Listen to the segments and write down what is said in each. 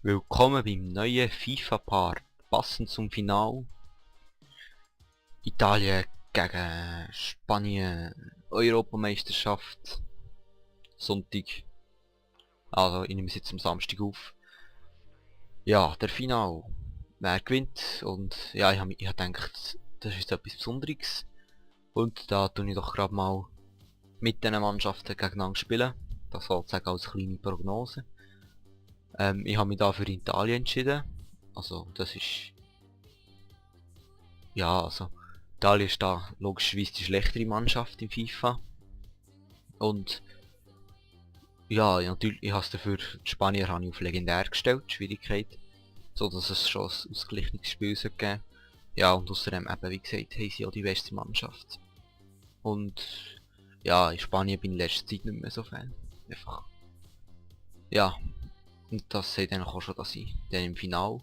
Willkommen beim neuen FIFA-Part, passend zum Finale. Italien gegen Spanien, Europameisterschaft, Sonntag. Also ich nehme es jetzt am Samstag auf. Ja, der Finale. Wer gewinnt? Und ja, ich hab gedacht, das ist etwas Besonderes. Und da tue ich doch gerade mal mit diesen Mannschaften gegeneinander spielen. Das sozusagen als kleine Prognose. Ich habe mich da für Italien entschieden. Also das ist... Ja, also Italien ist da logischerweise die schlechtere Mannschaft in FIFA. Und ja, natürlich, ich habe es dafür, die Spanier habe ich auf legendär gestellt, die Schwierigkeit. So dass es schon ein ausgeglichenes Spiel geben sollte. Ja, und außerdem eben, wie gesagt, haben sie auch die beste Mannschaft. Und ja, in Spanien bin ich in letzter Zeit nicht mehr so Fan. Einfach. Ja, und das sagt eigentlich auch schon, dass ich dann im Finale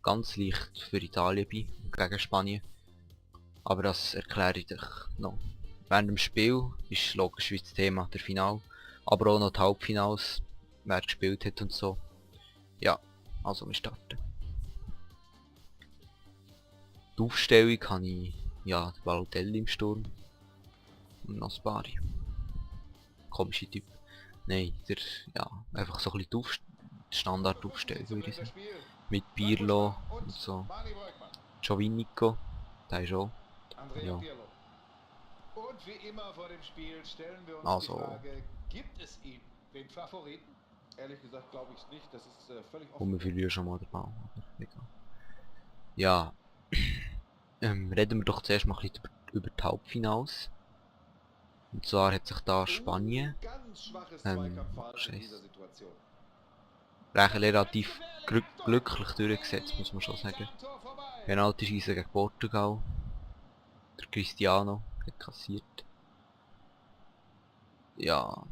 ganz leicht für Italien bin, gegen Spanien. Aber das erkläre ich euch noch. Während dem Spiel ist logisch das Thema der Final, aber auch noch die Halbfinals, wer gespielt hat und so. Ja, also wir starten. Die Aufstellung habe ich, ja, der Balotelli im Sturm und noch ein paar. Komische Typ. Nein, der, ja, einfach so ein bisschen die Standardaufstellung würde ich sagen. Mit Pirlo und so. Giovinico, der ist auch. Ja. Und wie immer vor dem Spiel stellen wir uns Also, die Frage, gibt es ihn, den Favoriten? Ehrlich gesagt glaube ich nicht, das ist völlig und wir offen. verlieren schon mal den Ball. Egal. Ja, reden wir doch zuerst mal ein bisschen über die Halbfinals. Und zwar hat sich da Spanien Ganz schwaches Zweikampfverhalten in dieser Situation. relativ glücklich durchgesetzt, muss man schon sagen. Penalty-Schießen gegen Portugal. Der Cristiano hat kassiert. Ja,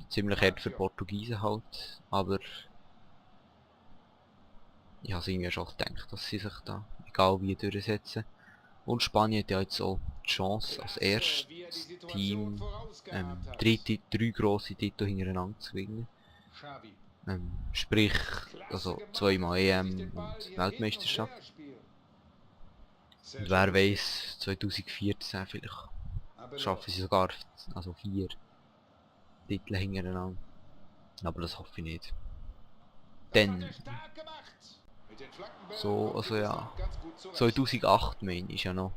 ziemlich hart für Portugiesen halt, aber ich habe irgendwie schon gedacht, dass sie sich da, egal wie, durchsetzen. Und Spanien hat ja jetzt auch die Chance, als erstes Team drei grosse Titel hintereinander zu gewinnen. Sprich, also zweimal EM und Weltmeisterschaft. Und wer weiß, 2014 vielleicht schaffen sie sogar also 4 Titel hintereinander. Aber das hoffe ich nicht. Denn so, also ja, 2008 meine ich ja noch,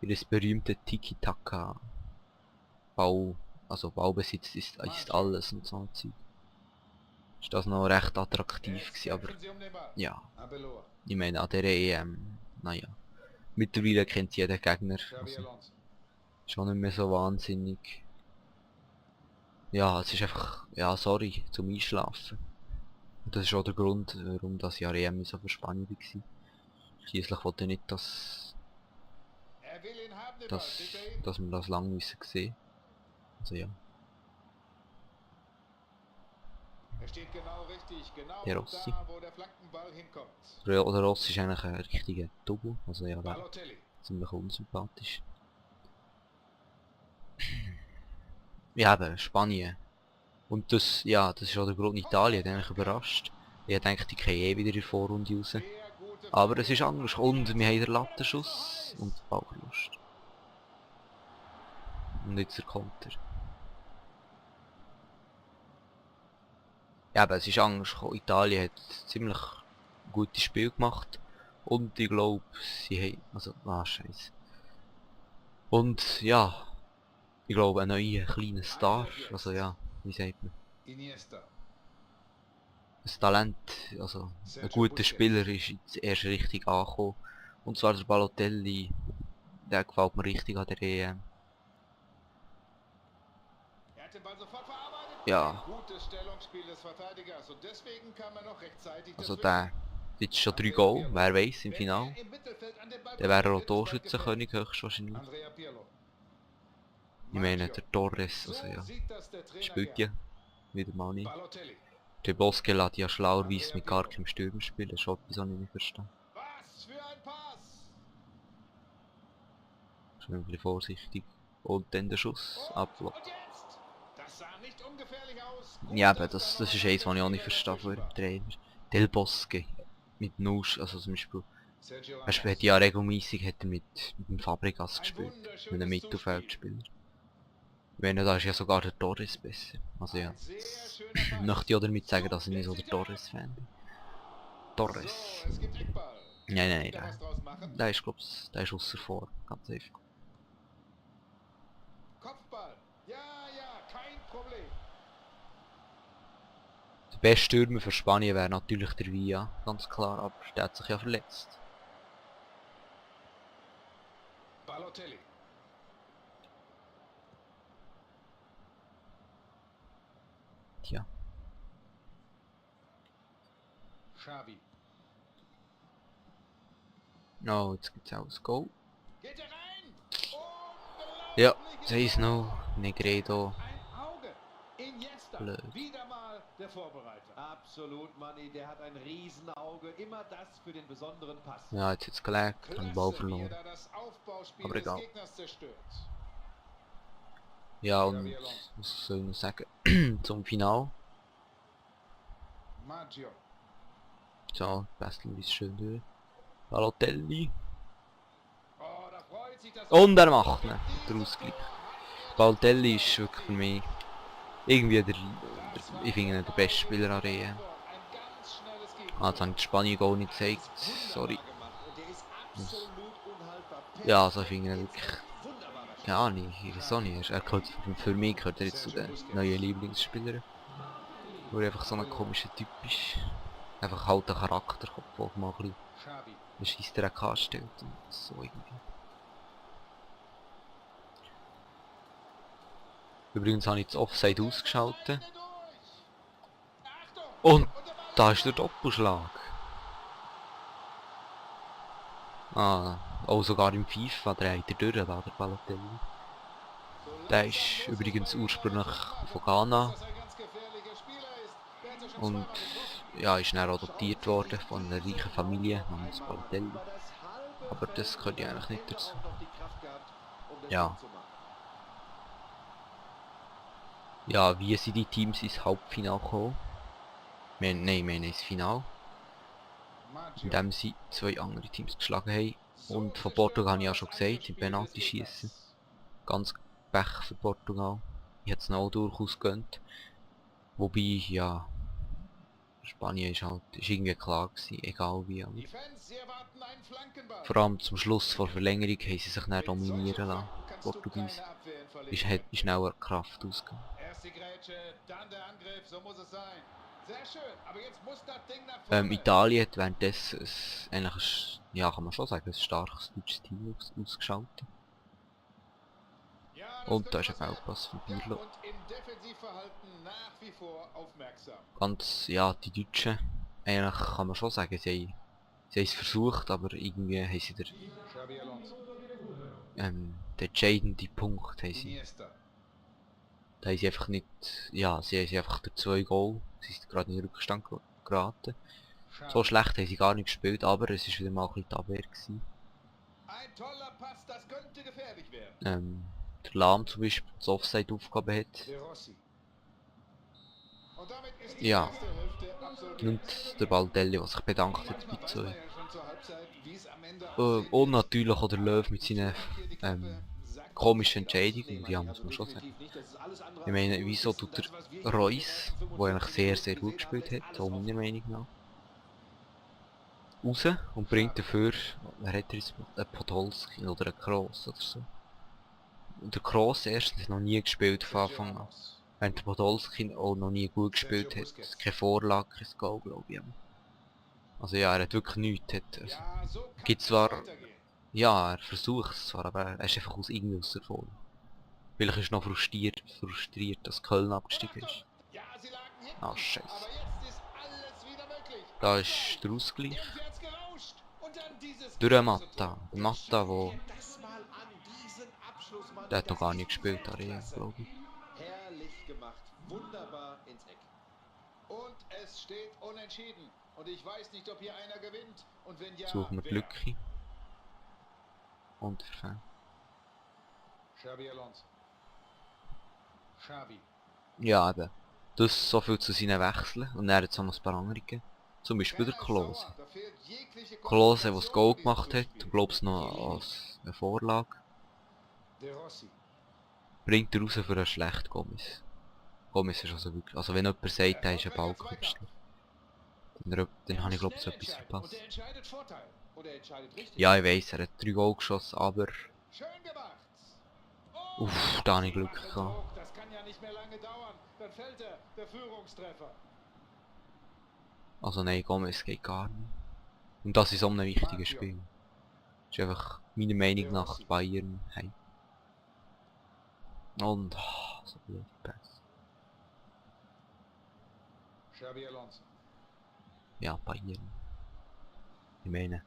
wie das berühmte Tiki-Taka also Ballbesitz ist alles und so ein Zeug. Ist das noch recht attraktiv gewesen, aber ja, ich meine an der EM, naja, mittlerweile kennt jeder Gegner, also schon nicht mehr so wahnsinnig. Ja, es ist einfach, ja sorry, zum Einschlafen. Und das ist auch der Grund, warum das Jahr EM so für Spanien war. Schliesslich wollte ich nicht, dass wir das lang müssen sehen. Also ja. Er steht genau richtig, genau Der Rossi. da, wo der Flankenball hinkommt. Der Rossi ist eigentlich ein richtiger Double, also ja, der Balotelli. ziemlich unsympathisch. Ja eben, Spanien. Und das, ja, das ist auch der Grund, Italien hat eigentlich überrascht. Ich denke, die kriegen eh wieder in der Vorrunde raus. Sehr gute Aber es ist anders. Und wir haben den Lattenschuss und den Ballverlust. Und jetzt der Konter. Ja, aber es ist anders gekommen. Italien hat ziemlich gutes Spiel gemacht. Und ich glaube, sie haben... Also, scheiße. Und ja, ich glaube, ein neuer kleiner Star. Also ja, wie sagt man? Iniesta. Ein Talent, also ein guter Spieler ist jetzt erst richtig angekommen. Und zwar der Balotelli, der gefällt mir richtig an der EM. Er hat den Ball sofort verarbeitet. Ja, Gutes Stellungsspiel des Verteidigers und deswegen kam er noch rechtzeitig also dazwischen. der, jetzt schon 3 Goal, wer weiß im Wenn Finale. er im Mittelfeld an den Ball Der wäre kommt, auch wird es bald Torschützenkönig gefährlich. höchstwahrscheinlich. Andrea Pirlo. Ich meine, Maggio. der Torres, So also ja, sieht das der Trainer spielt gern. ja wieder mal nicht. Balotelli. Der Bosque lässt ja schlauerweise mit gar keinem Stürmer spielen, das ist auch etwas, was ich nicht verstehe. Was für ein Pass! Schon ein bisschen vorsichtig. Und dann der Schuss, Ablock. Und jetzt! Das sah nicht ungefährlich aus. Ja, aber das ist eins, was ich auch nicht verstehe von dem Trainer. Del Bosque mit Nusch, also zum Beispiel, Sergio er hat Ramos. ja regelmäßig hat er mit dem Fabregas Ein gespielt, mit einem wunderschönes Mittelfeldspieler. Wenn da ist ja sogar der Torres besser. Also ja, Ein sehr schöner Pass. möchte ich auch damit sagen, So, dass ich nicht so der jetzt zieht er ab. Torres-Fan bin. So, Torres. es gibt Eckball. Nein, Wieder was draus machen. der ist glaub's, der ist außer vor, ganz einfach. Kopfball. Ja, ja, kein Problem. Der beste Stürmer für Spanien wäre natürlich der Villa, ganz klar, aber der hat sich ja verletzt. Balotelli. Tja. Xavi. Oh, jetzt gibt's auch das Goal. Geht er rein? Ja, Unglaublich. 6-0, Negredo. Ein Auge. Iniesta. Blöd. Wieder mal der Vorbereiter. Absolut, Manni. Der hat ein Riesenauge. Immer das für den besonderen Pass. Ja, jetzt gelegt, hat den Ball Klasse, wie er verloren. da das Aufbauspiel Aber des egal. Gegners zerstört. Ja, und Xavi Alonso. was soll ich noch sagen? Zum Final. Maggio. So, basteln wir es schön durch. Balotelli. Oh, da freut sich das Und er macht ihn, der Ausgleich. Balotelli ist wirklich für mich irgendwie ich finde ihn der beste Spieler an der EM. Ah, jetzt habe ich die Spanien-Goal nicht gezeigt, sorry. Ja, also ich finde ihn wirklich, ja nicht, ich weiß auch nicht, er gehört, für mich gehört er jetzt zu den neuen Lieblingsspielern. Weil er einfach so ein komischer Typ ist. Einfach halt ein Charakter, der mal ein bisschen Xavi. einen Scheissdreck anstellt und so irgendwie. Übrigens habe ich das Offside ausgeschaltet. Und da ist der Doppelschlag. Ah, auch sogar im FIFA dreht er durch, da, der Balotelli. Der ist übrigens ursprünglich von Ghana und ja, ist dann adoptiert worden von einer reichen Familie namens Balotelli. Aber das gehört ja eigentlich nicht dazu. Ja. Ja, wie sind die Teams ins Halbfinale gekommen? Wir haben ins Finale, indem sie zwei andere Teams geschlagen haben. Und von Portugal habe ich ja schon gesagt, im Penalty schießen. Ganz Pech für Portugal. Ich hätte es noch durchaus gegönnt. Wobei, ja, Spanien ist halt, ist irgendwie klar gewesen, egal wie. Aber vor allem zum Schluss vor Verlängerung haben sie sich dann dominieren lassen. Portugies ist schneller Kraft ausgegangen. Erst die Grätsche, dann der Angriff, so muss es sein. Sehr schön, aber jetzt muss das Ding nach vorne. Italien hat währenddessen eigentlich, ja kann man schon sagen, ein starkes deutsches Team ausgeschaltet. Ja, Und da ist ein Fehlpass von Pirlo. Und im Defensivverhalten nach wie vor aufmerksam. Ganz, ja, die Deutschen, eigentlich kann man schon sagen, sie haben es versucht, aber irgendwie haben sie Xavi Alonso. den entscheidenden Punkt haben sie. Iniesta. Da haben sie einfach nicht, ja, sie haben einfach durch 2 Goal, sie sind gerade in den Rückstand geraten. So schlecht haben sie gar nicht gespielt, aber es war wieder mal ein bisschen die Abwehr gewesen. Ein toller Pass, das könnte gefährlich werden. Der Lahm zum Beispiel das Offside aufgegeben hat. De Rossi. Und damit ist die Ja. erste Hälfte absolviert. Und der Balotelli, der sich bedankt hat bei Manchmal weiß zwei. man ja schon zur Halbzeit, wie es am Ende aussehen Und wird. natürlich auch der Löw mit seinen Hier die Klappe sagt komischen nicht aus. Entscheidungen, die muss man schon sagen. Definitiv nicht, das ist alles andere Ich meine, als wieso das, tut was wir der hier Reus, in den der eigentlich sehr, ersten sehr 45 gut gespielt gesehen hat, haben, auch alles meiner Meinung nach, raus und bringt dafür, wer hat er jetzt, einen Podolski oder einen Kroos oder so. Und der Kroos erstens noch nie gespielt von Anfang an. Während der Podolski auch noch nie gut gespielt hat, keine Vorlage, kein Goal, glaube ich. Also ja, er hat wirklich nichts. Also, Ja, so kann gibt es zwar, weitergehen. ja, er versucht es zwar, aber er ist einfach irgendwie außer Form. Vielleicht ist er noch frustriert, dass Köln abgestiegen ist. Ja, sie lagen hinten, Ah, scheiße. aber jetzt ist alles wieder möglich. Da ist der Ausgleich. Irgendwie hat's gerauscht. Und dann dieses Durch den Matta. Der Matta, Schau dir das mal an, diesen Abschluss, Mann. der hat noch Das gar ist nicht gespielt, Weltklasse. glaube ich. Herrlich gemacht. Wunderbar ins Eck. Und es steht unentschieden. Und ich weiß nicht, ob hier einer gewinnt. Und wenn ja, Suchen wir die wer? Lücke. Und verfehlen. Xavi Alonso. Xavi. Ja, eben. Das so viel zu seinen Wechseln. Und er hat jetzt auch noch ein paar andere gegeben. Zum Beispiel der Klose. Sauer. Da fehlt jegliche Klose, der das Goal Konzentration gemacht in hat, diesem und glaub's noch als eine Vorlage, Spiel. De Rossi. bringt er raus für einen schlechten Gomez. Gomez ist also wirklich... Also wenn jemand sagt, er ist ein Erfolgreicher Ballkünstler, Zweikampf. dann Er habe muss ich glaube ich schnell etwas entscheiden und verpasst. er entscheidet Vorteil. Und er entscheidet richtig. Ja, ich weiss, er hat 3 Goal geschossen, aber... Schön gemacht. Uff, da habe ich Sie Glück machen gehabt. Druck. Das kann ja nicht mehr lange dauern. Dann fällt er, der Führungstreffer. Also nein, Gomez geht gar nicht. Und das ist so ein wichtiges Spiel. Das ist einfach meiner Meinung nach die Bayern heim. Und... Oh, so blöd Pass. Xabi Alonso. Ja, Bayern. Ich meine...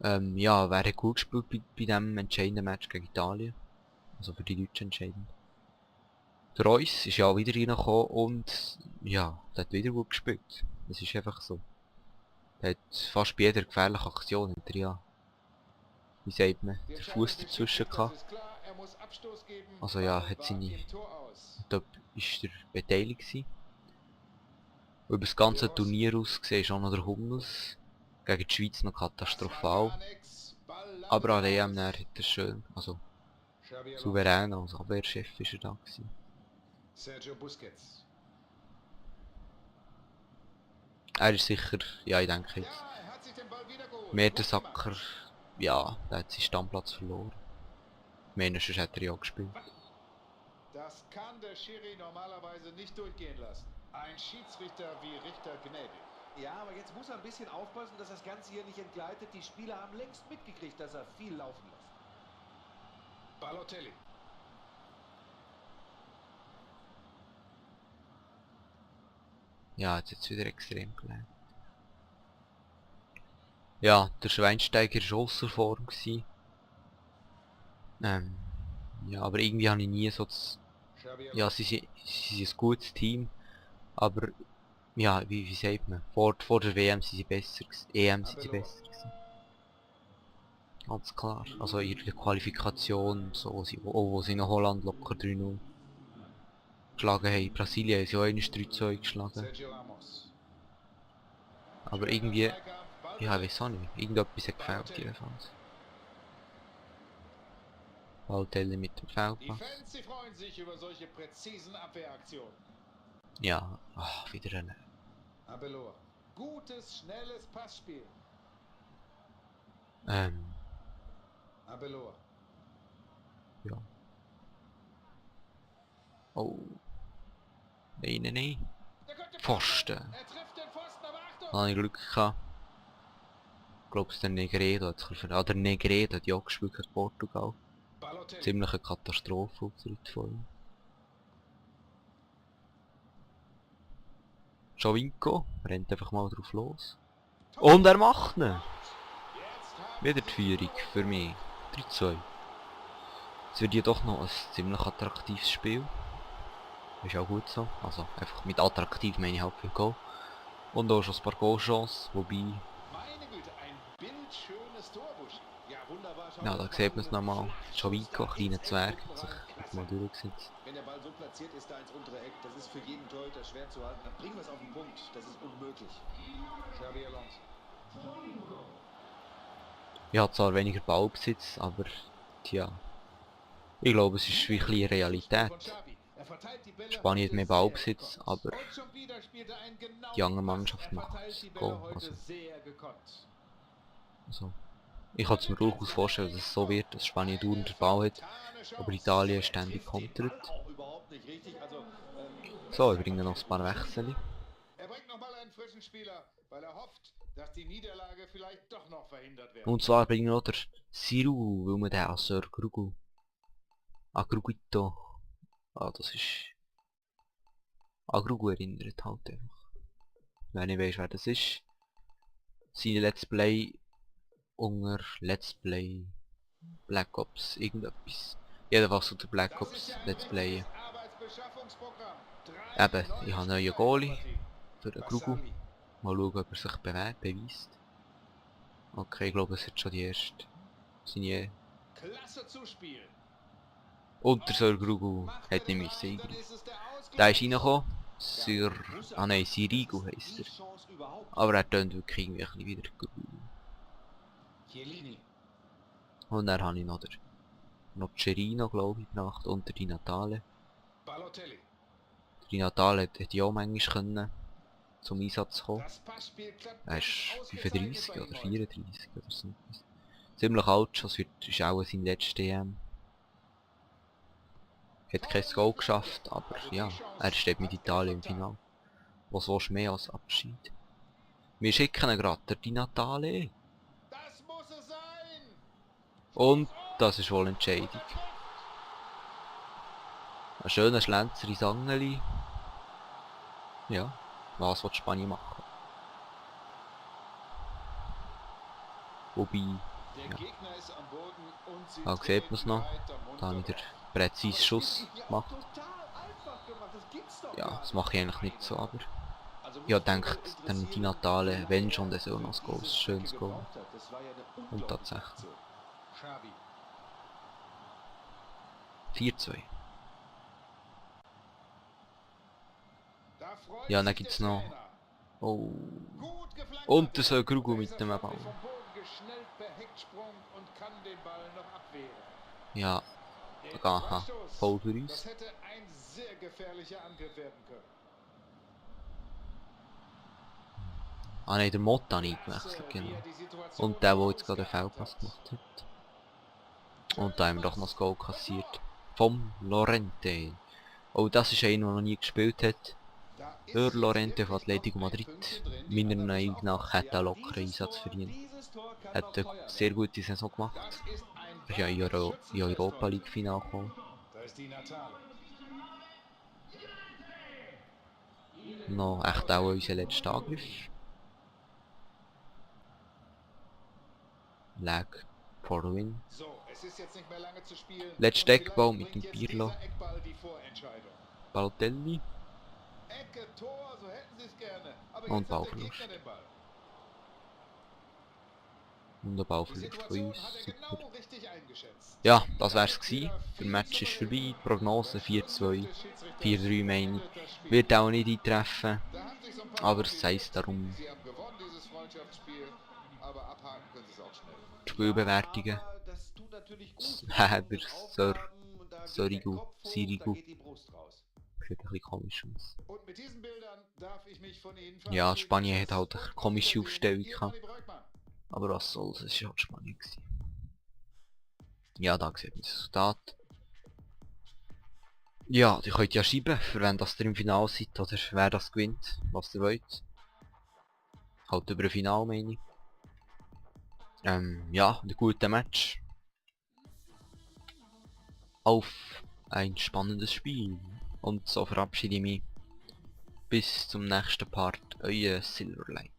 ja, wer hat gut gespielt bei diesem entscheidenden Match gegen Italien? Also für die Deutschen entscheidend. Der Reus ist ja wieder reingekommen und... Ja, der hat wieder gut gespielt. Das ist einfach so. Der hat fast bei jeder gefährlichen Aktion hinter ja... Wie sagt man? Die Den Entscheidung Fuß des dazwischen Schiedsrichters gehabt. ist klar. Er muss Abstoß geben. Also ja, Ball hat war seine... im Tor aus. Da ist er beteiligt gewesen. Und über das De ganze Rossi. Turnier aus gesehen ist auch noch der Hummels gegen die Schweiz noch Das war katastrophal. gar nix. Ball landet Aber an der im EM Aus. hat er schön, also Xabi Alonso. souverän als Abwehrchef ist er da gewesen. Sergio Busquets. Er ist sicher, ja ich denke Ja, jetzt, er hat sich den Ball wieder geholt. Gut Mertesacker, gemacht. ja, der hat seinen Stammplatz verloren. Ich meine, sonst hat er ja gespielt. Das kann der Schiri normalerweise nicht durchgehen lassen. Ein Schiedsrichter wie Richter gnädig. Ja, aber jetzt muss er ein bisschen aufpassen, dass das Ganze hier nicht entgleitet. Die Spieler haben längst mitgekriegt, dass er viel laufen lässt. Balotelli. Ja, jetzt wieder extrem gelernt. Ja, der Schweinsteiger war ausser Form gewesen. Ja, aber irgendwie habe ich nie so das... Xabi Ja, Alonso. sie sind ein gutes Team, aber... Ja, wie sagt man? Vor der WM sind sie besser gewesen. EM sind sie Abelor. besser gewesen. Ganz klar. Also in der Qualifikation, so, wo sie noch Holland locker 3-0 geschlagen haben. Brasilien haben sie auch 1-3-2 geschlagen. Sergio Ramos. Aber Schöner irgendwie... Zweikampf, Ball Ja, ich besetzt. weiß auch nicht. Irgendetwas hat gefällt jedenfalls. Balotelli mit dem Die Feldpass. Fans, sie freuen sich über solche präzisen Abwehraktionen. Ja, wieder eine. Abelor. Gutes, schnelles Passspiel. Abelor. Ja. Oh. Nein, nein, nein. Der könnte Pfosten. treffen. Er trifft den Pfosten, aber Achtung! Da habe ich Glück gehabt. Ich glaube, der Negredo hat sich der Negredo hat ja auch gespielt gegen Portugal. Balotelli. Ziemliche Katastrophenauftritt von ihm. Jovinko rennt einfach mal drauf los. Und er macht ihn! Jetzt haben Wieder sie die Führung für mich. 3-2. Es wird ja doch noch ein ziemlich attraktives Spiel. Ist auch gut so. Also einfach mit attraktiv meine ich halt viel Goal. Und auch schon ein paar Goalchancen, wobei... Meine Güte, ein bildschönes Tor, Buschi. Ja, wunderbar. Schau Ja, dir da das sieht mal man es an. nochmal. Jovinko, Flachschuss kleiner da Zwerg, ins hat sich Eck unten mal rein. durchgesetzt. Wenn der Ball so platziert ist, da ins untere Eck, das ist für jeden Torhüter schwer zu halten. Dann bringen wir es auf den Punkt. Das ist unmöglich. Xabi Alonso. Ich habe zwar weniger Ballbesitz, aber... Tja... Ich glaube, es ist wirklich eine Realität. Von Xavi. Er verteilt die Bälle Spanien hat heute mehr sehr Ballbesitz, gekonnt. aber Und schon wieder spielt er einen genauen die andere Pass. Mannschaft Er macht verteilt das die Bälle Goal. heute Also, sehr gekonnt. ich kann es mir durchaus vorstellen, dass es so wird, dass Spanien dauernd den Ball hat, aber Italien ständig kontert. Auch überhaupt nicht richtig. Also, So, wir bringen noch ein paar Wechsel. Er bringt nochmal einen frischen Spieler, weil er hofft, dass die Niederlage vielleicht doch noch verhindert wird. Und zwar bringen wir noch den Siru, weil man den als Sir Grugu... Agruguito... das ist... Agrugu erinnert halt einfach. Wenn ich weiss, wer das ist. Seine Let's Play... unter Let's Play... Black Ops, irgendetwas. Jedenfalls unter Black Das ist Ops ja ein Let's Play. richtiges Arbeitsbeschaffungsprogramm. Eben, ich habe einen neuen Goalie für den Grugu. Bassali. Mal schauen, ob er sich beweist. Okay, ich glaube, es hat schon die erste. Seine... Klasse Zuspiel. Und der Sir Grugu Macht hat er nicht den müssen rein, dann eingreifen. ist es der Ausgleich. Der ist reingekommen, Sir... Ah nein, Sirigu heisst Die er. Chance überhaupt. Aber er tönt wirklich irgendwie ein bisschen wieder grün. Chiellini. Und dann habe ich noch den Nocerino, glaube ich, gebracht und der Di Natale. Balotelli. Der Di Natale hätte ja auch manchmal können zum Einsatz kommen. Das Passspiel klappt Er ganz ist ausgezeichnet 35 bei oder ihm heute. 34 oder so. Ziemlich alt schon, es ist auch sein letztes EM. Hat kein Goal geschafft, aber ja, er steht mit Italien im Finale. Was willst du mehr als Abschied? Wir schicken ihn gerade, der Di Natale. Das muss es sein. Und das ist wohl Entscheidung. Ein schöner Schlenzer in Sangeli. Ja, was will Spanien machen? Wobei, Der ja, Gegner ist am Boden und sie da sieht man es noch. Da habe ich den präzisen Schuss gemacht. Total einfach gemacht. Das gibt's doch Ja, gar das nicht. mache ich eigentlich nicht so, aber... Also Ja, mich würde denkt, dann die interessieren, Natale, wie wenn lange schon, er das auch noch ein für Goal, diese ein schönes Strecke Goal. gebraucht hat. Das war ja eine Und unglaubliche tatsächlich. Aktion. Xavi. 4-2. Da freut Ja, dann sich gibt's der noch... Trainer. Oh... Gut geflankt Und hat der er. Sögrugu Da mit ist dem er Ball. förmlich vom Boden geschnellt per Hechtsprung und kann den Ball noch abwehren. Ja, Der aha, Freistoß. voll für Das uns. hätte ein sehr gefährlicher Angriff werden können. Ah nein, der Motta nicht Klasse, gewechselt, wie genau. er die Situation Und der, der vor jetzt uns gerade den gehabt Fehlpass hat. gemacht hat. Und da haben wir doch noch das Goal kassiert. Vom Lorente. Oh, das ist einer, der noch nie gespielt hat. Da ist Der jetzt Lorente von wirklich Atletico noch ein Madrid. Pünktchen drin. Die Meiner anderen müssen Meinung nach hat er Ja, locker Einsatz verdient. dieses Tor kann Hat noch eine teuer sehr werden. gute Saison gemacht. Das ist ein Er ist ja in wahres in Schützenfest Europa heute. League Finale gekommen. Da ist die Natale. Noch echt auch unser letzter Angriff. Lag for the win. So, es ist jetzt nicht mehr lange zu spielen. Letzter Und Eckball vielleicht mit bringt dem jetzt Pirlo. dieser Eckball die Vorentscheidung. Balotelli. Ecke, Tor, so hätten sie es gerne. Aber Und jetzt hat der Ballverlust. Gegner den Ball. Und der Die Ballverlust von Situation uns. hat er Super. genau richtig eingeschätzt. Ja, das wär's gewesen. Der Match ist vorbei. Prognose 4-2. 4-3 meine ich. Wird auch nicht eintreffen. Da haben sich so ein paar Aber es Profis heisst darum, Sie haben gewonnen, dieses Freundschaftsspiel. Aber abhaken können sie es auch schnell. die Spielbewertungen. Aber das tut natürlich gut. Der Mit Sir Aufgaben, und da geht Sirigu, der Kopf hoch, Sirigu. da geht die Brust raus. Sieht ein bisschen komisch aus. Und mit diesen Bildern darf ich mich von Ihnen Ja, verabschieden. Spanien hat Tschüss halt eine und komische auf Wiedersehen. Aufstellung Ihr gehabt. Manni Breukmann. Aber was soll's, es war halt Spanien gewesen. Ja, da sieht man das Resultat. Ja, ihr könnt ja schreiben, für wenn das ihr im Finale seid oder wer das gewinnt, was ihr wollt. Halt über ein Finale meine ich. Ja, ein guter Match. Auf ein spannendes Spiel. Und so verabschiede ich mich. Bis zum nächsten Part, euer Silverlight.